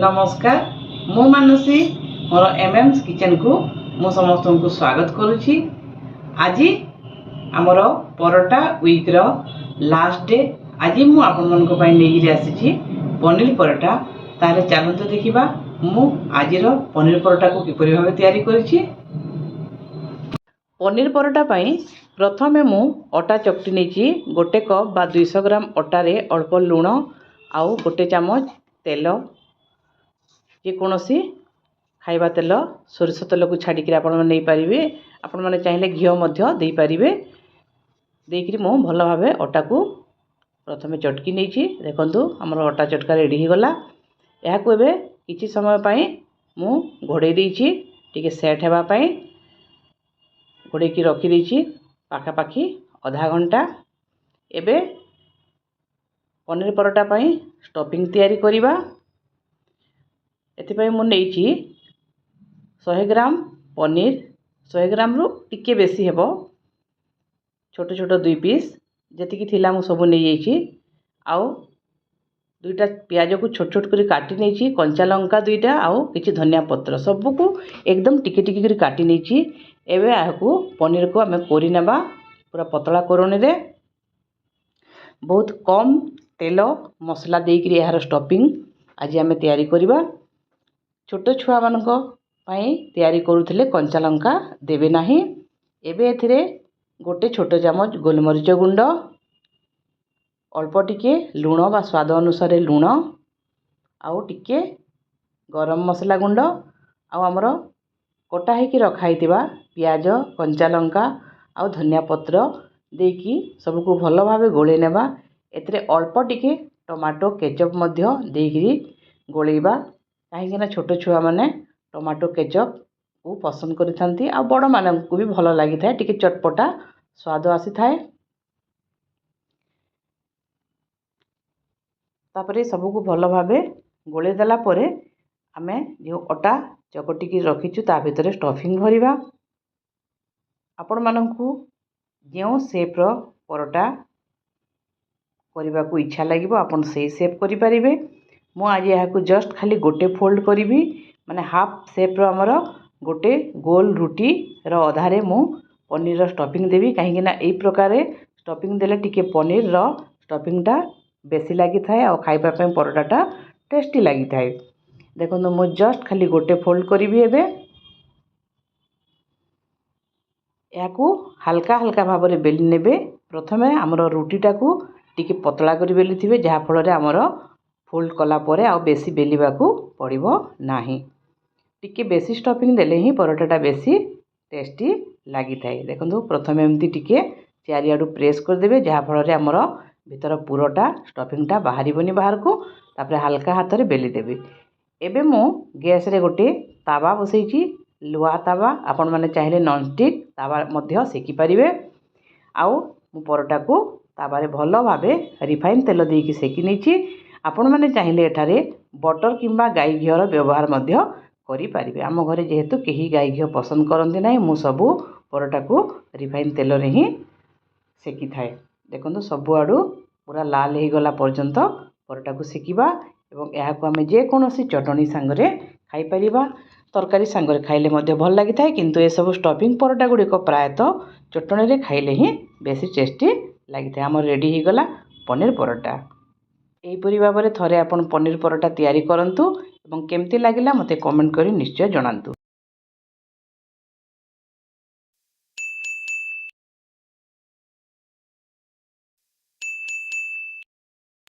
ନମସ୍କାର, ମୁଁ ମାନସୀ। ମୋର ଏମ୍ଏମ୍ସ କିଚେନ୍କୁ ମୁଁ ସମସ୍ତଙ୍କୁ ସ୍ୱାଗତ କରୁଛି। ଆଜି ଆମର ପରଟା ୱିକ୍ର ଲାଷ୍ଟ ଡେ। ଆଜି ମୁଁ ଆପଣମାନଙ୍କ ପାଇଁ ନେଇକିରି ଆସିଛି ପନିର ପରଟା। ତାହେଲେ ଚାଲନ୍ତୁ ଦେଖିବା, ମୁଁ ଆଜିର ପନିର ପରଟାକୁ କିପରି ଭାବେ ତିଆରି କରିଛି। ପନିର ପରଟା ପାଇଁ ପ୍ରଥମେ ମୁଁ ଅଟା ଚକଟି ନେଇଛି। 1 କପ୍ ବା 200 ଗ୍ରାମ ଅଟାରେ ଅଳ୍ପ ଲୁଣ ଆଉ 1 ଚାମଚ ତେଲ, ଯେକୌଣସି ଖାଇବା ତେଲ, ସୋରିଷ ତେଲକୁ ଛାଡ଼ିକିରି ଆପଣମାନେ ନେଇପାରିବେ। ଆପଣମାନେ ଚାହିଁଲେ ଘିଅ ମଧ୍ୟ ଦେଇପାରିବେ। ଦେଇକିରି ମୁଁ ଭଲ ଭାବେ ଅଟାକୁ ପ୍ରଥମେ ଚଟକି ନେଇଛି। ଦେଖନ୍ତୁ, ଆମର ଅଟା ଚଟକା ରେଡ଼ି ହେଇଗଲା। ଏହାକୁ ଏବେ କିଛି ସମୟ ପାଇଁ ମୁଁ ଘୋଡ଼େଇ ଦେଇଛି, ଟିକେ ସେଟ୍ ହେବା ପାଇଁ ଘୋଡ଼େଇକି ରଖିଦେଇଛି ପାଖାପାଖି ଅଧା ଘଣ୍ଟା। ଏବେ ପନିର ପରଟା ପାଇଁ ଷ୍ଟଫିଂ ତିଆରି କରିବା। ଏଥିପାଇଁ ମୁଁ ନେଇଛି 100 ଗ୍ରାମ ପନିର, 100 ଗ୍ରାମରୁ ଟିକେ ବେଶୀ ହେବ। ଛୋଟ ଛୋଟ ଦୁଇ ପିସ୍ ଯେତିକି ଥିଲା, ମୁଁ ସବୁ ନେଇଯାଇଛି। ଆଉ ଦୁଇଟା ପିଆଜକୁ ଛୋଟ ଛୋଟ କରି କାଟି ନେଇଛି, କଞ୍ଚା ଲଙ୍କା ଦୁଇଟା ଆଉ କିଛି ଧନିଆ ପତ୍ର, ସବୁକୁ ଏକଦମ ଟିକେ ଟିକେ କରି କାଟି ନେଇଛି। ଏବେ ଏହାକୁ ପନିରକୁ ଆମେ କୋରି ନେବା ପୁରା ପତଳା କୋରଣୀରେ। ବହୁତ କମ୍ ତେଲ ମସଲା ଦେଇକରି ଏହାର ଷ୍ଟଫିଂ ଆଜି ଆମେ ତିଆରି କରିବା। ଛୋଟ ଛୁଆମାନଙ୍କ ପାଇଁ ତିଆରି କରୁଥିଲେ କଞ୍ଚା ଲଙ୍କା ଦେବେ ନାହିଁ। ଏବେ ଏଥିରେ 1 ଛୋଟ ଚାମଚ ଗୋଲମରିଚ ଗୁଣ୍ଡ, ଅଳ୍ପ ଟିକେ ଲୁଣ ବା ସ୍ୱାଦ ଅନୁସାରେ ଲୁଣ, ଆଉ ଟିକେ ଗରମ ମସଲା ଗୁଣ୍ଡ, ଆଉ ଆମର କଟା ହେଇକି ରଖା ହେଇଥିବା ପିଆଜ, କଞ୍ଚା ଲଙ୍କା ଆଉ ଧନିଆ ପତ୍ର ଦେଇକି ସବୁକୁ ଭଲ ଭାବେ ଗୋଳେଇ ନେବା। ଏଥିରେ ଅଳ୍ପ ଟିକେ ଟମାଟୋ କେଚପ୍ ମଧ୍ୟ ଦେଇକିରି ଗୋଳେଇବା, କାହିଁକିନା ଛୋଟ ଛୁଆମାନେ ଟମାଟୋ କେଚପ୍କୁ ପସନ୍ଦ କରିଥାନ୍ତି ଆଉ ବଡ଼ମାନଙ୍କୁ ବି ଭଲ ଲାଗିଥାଏ, ଟିକେ ଚଟପଟା ସ୍ୱାଦ ଆସିଥାଏ। ତାପରେ ସବୁକୁ ଭଲ ଭାବେ ଗୋଳେଇ ଦେଲା ପରେ ଆମେ ଯେଉଁ ଅଟା ଚକଟିକି ରଖିଛୁ, ତା ଭିତରେ ଷ୍ଟଫିଂ ଭରିବା। ଆପଣମାନଙ୍କୁ ଯେଉଁ ସେପ୍ର ପରଟା କରିବାକୁ ଇଚ୍ଛା ଲାଗିବ, ଆପଣ ସେଇ ସେପ୍ କରିପାରିବେ। ମୁଁ ଆଜି ଏହାକୁ ଜଷ୍ଟ ଖାଲି ଗୋଟେ ଫୋଲ୍ଡ କରିବି, ମାନେ ହାଫ୍ ସେପ୍ର ଆମର ଗୋଟେ ଗୋଲ ରୁଟିର ଅଧାରେ ମୁଁ ପନିରର ଷ୍ଟଫିଂ ଦେବି, କାହିଁକିନା ଏଇ ପ୍ରକାରେ ଷ୍ଟଫିଂ ଦେଲେ ଟିକେ ପନିରର ଷ୍ଟଫିଂଟା ବେଶୀ ଲାଗିଥାଏ ଆଉ ଖାଇବା ପାଇଁ ପରଟାଟା ଟେଷ୍ଟି ଲାଗିଥାଏ। ଦେଖନ୍ତୁ, ମୁଁ ଜଷ୍ଟ ଖାଲି ଗୋଟେ ଫୋଲ୍ଡ କରିବି। ଏବେ ଏହାକୁ ହାଲକା ହାଲକା ଭାବରେ ବେଲି ନେବେ। ପ୍ରଥମେ ଆମର ରୁଟିଟାକୁ ଟିକେ ପତଳା କରି ବେଲିଥିବେ, ଯାହାଫଳରେ ଆମର ଫୋଲ୍ଡ କଲା ପରେ ଆଉ ବେଶୀ ବେଲିବାକୁ ପଡ଼ିବ ନାହିଁ। ଟିକେ ବେଶୀ ଷ୍ଟଫିଂ ଦେଲେ ହିଁ ପରଟାଟା ବେଶୀ ଟେଷ୍ଟି ଲାଗିଥାଏ। ଦେଖନ୍ତୁ, ପ୍ରଥମେ ଏମିତି ଟିକେ ଚାରିଆଡ଼ୁ ପ୍ରେସ୍ କରିଦେବେ, ଯାହାଫଳରେ ଆମର ଭିତର ପୁରଟା, ଷ୍ଟଫିଂଟା ବାହାରିବନି ବାହାରକୁ। ତାପରେ ହାଲକା ହାତରେ ବେଲି ଦେବେ। ଏବେ ମୁଁ ଗ୍ୟାସ୍ରେ ଗୋଟେ ତାୱା ବସେଇଛି, ଲୁହା ତାୱା। ଆପଣମାନେ ଚାହିଁଲେ ନନ୍ଷ୍ଟିକ୍ ତାୱା ମଧ୍ୟ ସେକିପାରିବେ। ଆଉ ମୁଁ ପରଟାକୁ ତାୱାରେ ଭଲ ଭାବେ ରିଫାଇନ୍ ତେଲ ଦେଇକି ସେକି ନେଇଛି। ଆପଣମାନେ ଚାହିଁଲେ ଏଠାରେ ବଟର୍ କିମ୍ବା ଗାଈ ଘିଅର ବ୍ୟବହାର ମଧ୍ୟ କରିପାରିବେ। ଆମ ଘରେ ଯେହେତୁ କେହି ଗାଈ ଘିଅ ପସନ୍ଦ କରନ୍ତି ନାହିଁ, ମୁଁ ସବୁ ପରଟାକୁ ରିଫାଇନ୍ ତେଲରେ ହିଁ ସେକିଥାଏ। ଦେଖନ୍ତୁ, ସବୁଆଡ଼ୁ ପୁରା ଲାଲ ହେଇଗଲା ପର୍ଯ୍ୟନ୍ତ ପରଟାକୁ ସେକିବା ଏବଂ ଏହାକୁ ଆମେ ଯେକୌଣସି ଚଟଣି ସାଙ୍ଗରେ ଖାଇପାରିବା। ତରକାରୀ ସାଙ୍ଗରେ ଖାଇଲେ ମଧ୍ୟ ଭଲ ଲାଗିଥାଏ, କିନ୍ତୁ ଏସବୁ ଷ୍ଟଫିଂ ପରଟା ଗୁଡ଼ିକ ପ୍ରାୟତଃ ଚଟଣିରେ ଖାଇଲେ ହିଁ ବେଶୀ ଟେଷ୍ଟି ଲାଗିଥାଏ। ଆମର ରେଡ଼ି ହେଇଗଲା ପନିର ପରଟା। ଏହିପରି ଭାବରେ ଥରେ ଆପଣ ପନିର ପରଟା ତିଆରି କରନ୍ତୁ ଏବଂ କେମିତି ଲାଗିଲା, ମୋତେ କମେଣ୍ଟ କରି ନିଶ୍ଚୟ ଜଣାନ୍ତୁ।